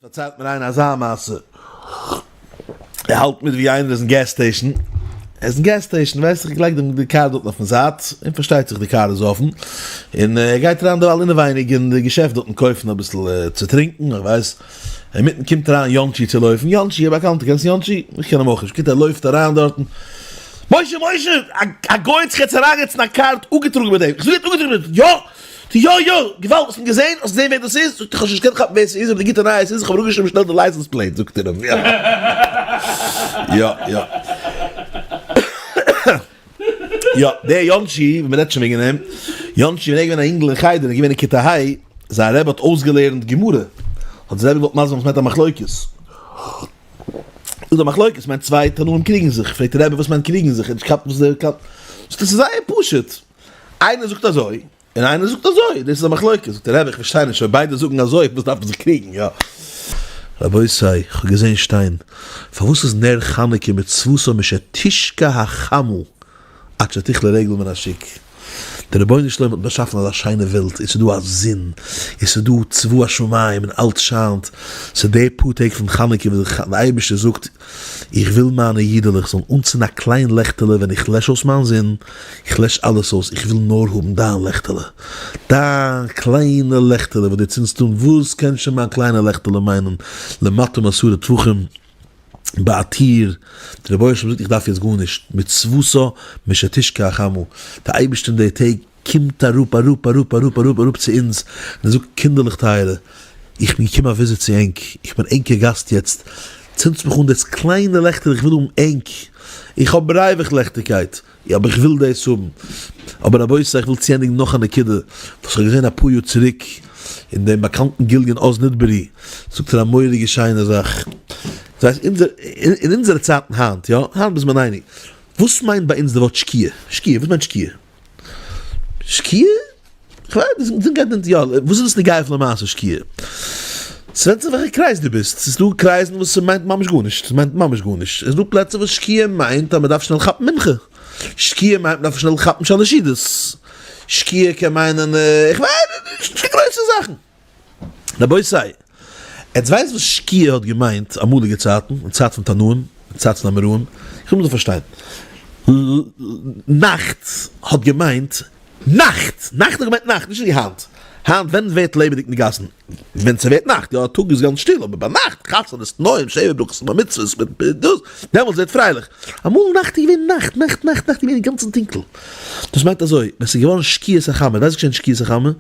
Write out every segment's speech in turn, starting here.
פארציילט מיר איינער אזא מעשה, ער האלט מיט ווי איינער איז אין gas station, ער איז אין gas station, ווייס איך, געלייגט די קאר דארטן אויפן זייט, און פארשטייט זיך די קאר איז אפן, און ער גייט אריין דערווייל אינעווייניג אין די געשעפט דארטן קויפן אביסל צו טרינקען, איך ווייס, אינמיטן קומט אריין יאנטשי צו לויפן, יאנטשי א באקאנטער, קענסט יאנטשי? איך קען אים אויך נישט, בקיצור ער לויפט אריין דארטן, משה משה! א גוי האט זיך יעצט אריינגעזעצט אין א קאר האט אפגעטראגן מיט דעם, איך זאג ער האט אפגעטראגן מיט דעם, יא! יא יא! געוואלד! האסט אים געזען? האסט געזען ווער דאס איז? זאגט ער, איך האב שוין נישט געקענט כאפן ווער ס'איז, אבער די גוטע נייעס איז, איך האב אראפגעשריבן שנעל די license plate, זאגט ער אים, יא יא יא יא, דער יאנטשי, ווען מ'רעדט שוין וועגן אים, יאנטשי ווען ער איז געווען א אינגל אין חדר, ער איז געווען אין כיתה ה', זיין רבי האט אויסגעלערנט גמרא, האט זיין רבי געוואלט מסביר זיין וואס מיינט א מחלוקת, זאגט ער מחלוקת מיינט צוויי תנאים קריגן זיך, פרעגט דער רבי וואס מיינט קריגן זיך, ער האט נישט געכאפט וואס דער זאגט ער ס'איז זייער פשוט, איינער זאגט אזוי און איינער זאגט אזוי, דאס איז א מחלוקת, זאגט דער רבי איך פארשטיי נישט, אויב ביידע זאגן אזוי וואס דארף מען זיך קריגן, יא. רבותי, איך האב געזען שטיין, פארוואס איז נר חנוכה מצוותו משתשקע החמה עד שתכלה רגל מן השוק? דער רבונו של עולם האט באשאפן אזא שיינע וועלט, און ס'איז דא א זון, און ס'איז דא צבא השמים און אלץ שיינט, ס'איז די פאר טעג פון חנוכה וואס דער אייבערשטער זאגט, איך וויל מיינע אידעלעך זאלן אנצינדן א קליין לעכטעלע ווען איך לעש אויס מיין זון, איך לעש אלעס אויס, איך וויל נאר האבן דיין לעכטעלע, דיין קליינע לעכטעלע וואס דו צינדסט אן, וואס קען שוין מיין קליינע לעכטעלע מיינען, למטה מעשרה טפחים בעתיר, דער רבונו של עולם זאגט איך דארף יעצט גארנישט, מצותה משתשקע החמה, דער אייבערשטער אין די טעג קומט אראפ אראפ אראפ אראפ אראפ אראפ צו אונז, און ער זאגט קינדערלעך טייערע, איך בין געקומען א וויזיט צו ענק, איך בין ענקער גאסט יעצט, צינדטס מיך אן דאס קליינע לעכטעלע, איך וויל האבן ענק, איך האב ריווח לעכטיגקייט, אבער איך וויל דאס האבן. אבער רבותי איך וויל צוענדיגן נאך א נקודה וואס איך האב געזען אפאר יאר צוריק אין דעם באקאנטן גליון אז נדברי, זאגט ער א מורא'דיגע שיינע זאך, דאס הייסט אונזער, אין אונזערע צייטן היינט, יא, היינט בזמנינו, וואס מיינט ביי אונז די ווארט שקיעה? שקיעה, וואס מיינט שקיעה? שקיעה? כ'ווייס נישט, זינט גייט דען יא, וואס איז דאס נוגע אויף למעשה שקיעה? ס'ווענדט זיך וועלכע קרייז דו ביסט, ס'איז דא קרייזן וואס ס'מיינט ממש גארנישט, ס'מיינט ממש גארנישט, ס'איז דא פלעצער וואס שקיעה מיינט אז מ'דארף שנעל כאפן מנחה, שקיעה מיינט מ'דארף שנעל כאפן שלש סעודות, שקיעה קען מיינען איך ווייס נישט, נישט קיין גרויסע זאכן. רבותי, עטס ווייסט וואס שקיעה האט געמיינט אמאליגע צייטן, אין צייט פון תנאים, אין צייט פון אמוראים? איך וויל מ'זאל פארשטיין. נאכט האט געמיינט נאכט! נאכט האט געמיינט נאכט, נישט ווי היינט. היינט ווען ווערט לעבעדיג אין די גאסן? ווען ס'ווערט נאכט, יא, טאג איז גאנץ שטיל, אבער ביינאכט, חתונות, תנאים, שבע ברכות, בר מצוות, מיט דאס, דעמאלטס ווערט פרייליך. אמאל נאכט איז געווען נאכט, נאכט, נאכט, נאכט איז געווען אינגאנצן טונקל. דאס מיינט אזוי, ווען ס'איז געווארן שקיעת החמה, ווייסט וואס געשען שקיעת החמה?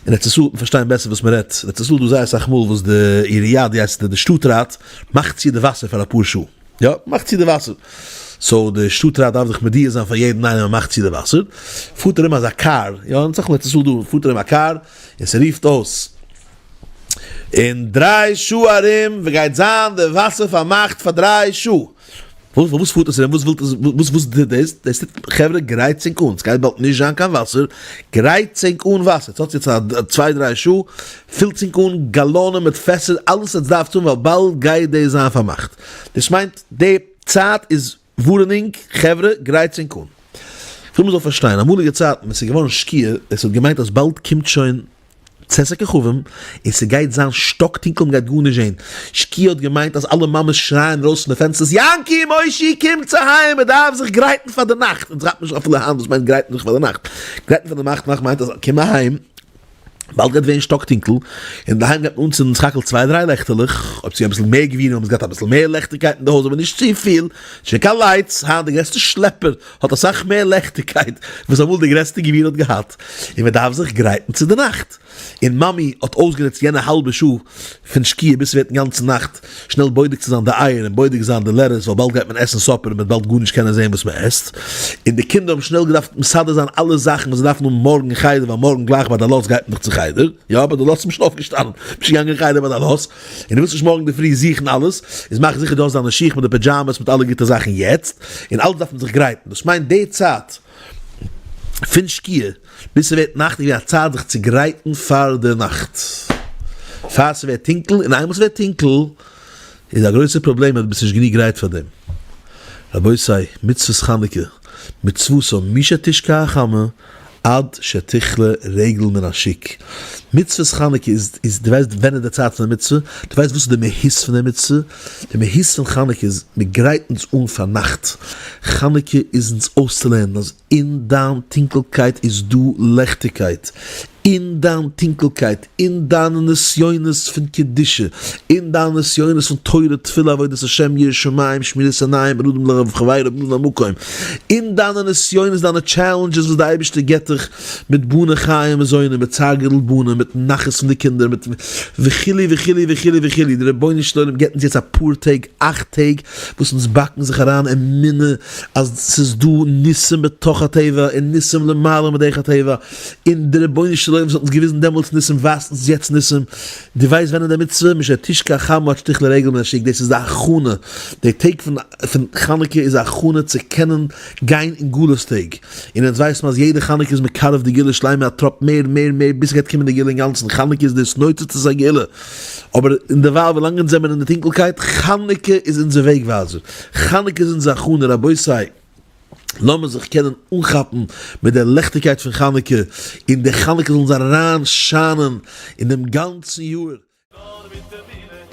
אין ארץ ישראל וועט מען פארשטיין בעסער וואס מען רעדט, אין ארץ ישראל איז דא זייער אסאך מאל וואס די עירייה, די הייסט די שטאטראט, מאכט צו די וואסער פאר אפאר שעה, יא, מאכט צו די וואסער, so די שטאטראט דארף זיך מודיע זיין פאר יעדן איינעם אז מאכט צו די וואסער, פארט ארום אזא קאר, יא, אין אסאך מאל ארץ ישראל דא, פארט ארום א קאר, און ס'רופט אויס, אין דריי שעה ארום גייט זיין די וואסער פארמאכט פאר דריי שעה. וואס פארוואס פארט עס ארום וואס ווילט עס וואס וואס טוט דאס דאס טוט חברה גרייטס ענק אן סגייט באלד נישט זיין קיין וואסער גרייטס ענק אן וואסער ס'האט יעצט א צוויי דריי שעה פילטס ענק אן גאלאנען מיט פעסער אלעס עטס דארפטס האבן ווייל באלד גייט דאס זיין פארמאכט דאס מיינט די צייט איז ווארענונג חברה גרייטס ענק אן כ'וויל מ'זאל פארשטיין אמאליגע צייטן ווען ס'איז געווארן שקיעה עס האט געמיינט אז באלד קומט שוין צאת הכוכבים, און ס'גייט זיין שטאק טונקל מ'גייט גארנישט זעהן. שקיעה האט געמיינט אז אלע מאמעס שרייען ארויס פון די פענסטערס יענקי! מושי! קומטס אהיים! מ'דארף זיך גרייטן פאר די נאכט! אונז כאפט נישט אפילו היינט וואס מיינט גרייטן זיך פאר די נאכט. גרייטן פאר די נאכט נאכט מיינט אז קום אהיים, באלד גייט ווערן שטאק טונקל, אינדערהיים גייט מען אנצינדן סך הכל צוויי דריי לעכטעלעך, אויב ס'איז אביסל מער גבירים האבן זיי געהאט אביסל מער לעכטיגקייט אין די הויז אבער נישט צופיל, שוין קיין lights, היינט די גרעסטע שלעפער האט אסאך מער לעכטיגקייט וואס אמאל די גרעסטע גביר האט געהאט, און מען דארף זיך גרייטן צו די נאכט, און מאמי האט אויסגענוצט יענע האלבע שעה פון שקיעה ביז ס'ווערט אינגאנצן נאכט, שנעל בודק צו זיין די אייער און בודק זיין די lettuce ווייל באלד גייט מען עסן supper און מ'וועט באלד גארנישט קענען זען וואס מ'עסט, און די קינדער האבן שנעל געדארפט מסדר זיין אלע זאכן וואס זיי דארפן האבן מארגן אין חדר ווייל מארגן גלייך ביי די עלות גייט מען דאך צו חדר, יא ביי די עלות איז מען שוין אויפגעשטאנען, מ'איז שוין געגאנגען אין חדר ביי די עלות. און דו ווילסט נישט מארגן אינדערפרי זוכן אלעס, איז מאך זיכער דו האסט דיינע שיך מיט די פידזשאמעס מיט אלע גוטע זאכן יעצט, און אלעס דארף מען זיך גרייטן, דאס מיינט די צייט פון שקיעה ביז ס'ווערט נאכט איז געווען א צייט זיך צו גרייטן פאר די נאכט, פאר ס'ווערט טונקל, און איינמאל ס'ווערט טונקל איז א גרויסע פראבלעם אז דו ביסט נישט גענוג גרייט פאר דעם. רבותי, מצוות חנוכה, מצוותו משתשקע החמה. עד שתכלה רגל מן השוק. מצוות חנוכה איז, איז דו ווייסט ווען איז די צייט פון די מצוה? דו ווייסט וואס איז די מהות פון די מצוה? די מהות פון חנוכה איז מען גרייט אונז אן פאר נאכט. חנוכה איז אונז אויסצולערנען אז אין דיין טונקלקייט איז דא לעכטיגקייט. אין דיין טונקלקייט, אין דיינע נסיונות פון קדושה, אין דיינע נסיונות פון תורה, תפילה, עבודת השם, יראת שמים, שמירת עיניים, בין אדם לחבירו, בין אדם למקום, אין דיינע נסיונות, דיינע challenges וואס די אייבערשטער גיבט דיך מיט בני חיי ומזוני, מיט צער גידול בנים, מיט נחת פון די קינדער, מיט וכו' וכו' וכו' וכו', דער רבונו של עולם גיבט אונז יעצט אפאר טעג, אכט טעג, וואס אונז באקן זיך אריין אמונה אז ס'איז דא ניסים בתוך הטבע און ניסים למעלה מדרך הטבע, און דער רבונו של עולם וואס האט אונז געוויזן דעמאלטס ניסים ווייזט אונז יעצט ניסים, דו ווייסט ווען איז די מצוה? משתשקע החמה עד שתכלה רגל מן השוק, דאס איז די הכנה, די טעג פון פון חנוכה איז א הכנה צו קענען גיין אין גלות טעג, און אונז ווייסן אז יעדע חנוכה איז מקרב די גאולה שלימה א טראפ מער מער מער ביז ס'גייט קומען די גאולה אינגאנצן, חנוכה איז די התנוצצות הגאולה, אבער אין דערווייל ווילאנג אונז זעמיר אין די טונקלקייט, חנוכה איז אונזער וועג ווייזער, חנוכה איז אונזער הכנה, רבותי! לאמיר זיך קענען אנכאפן מיט דער ליכטיגקייט פון חנוכה, און די חנוכה זאל אונז אריין שיינען אין דעם גאנצן יאר. נאר מיט אמונה.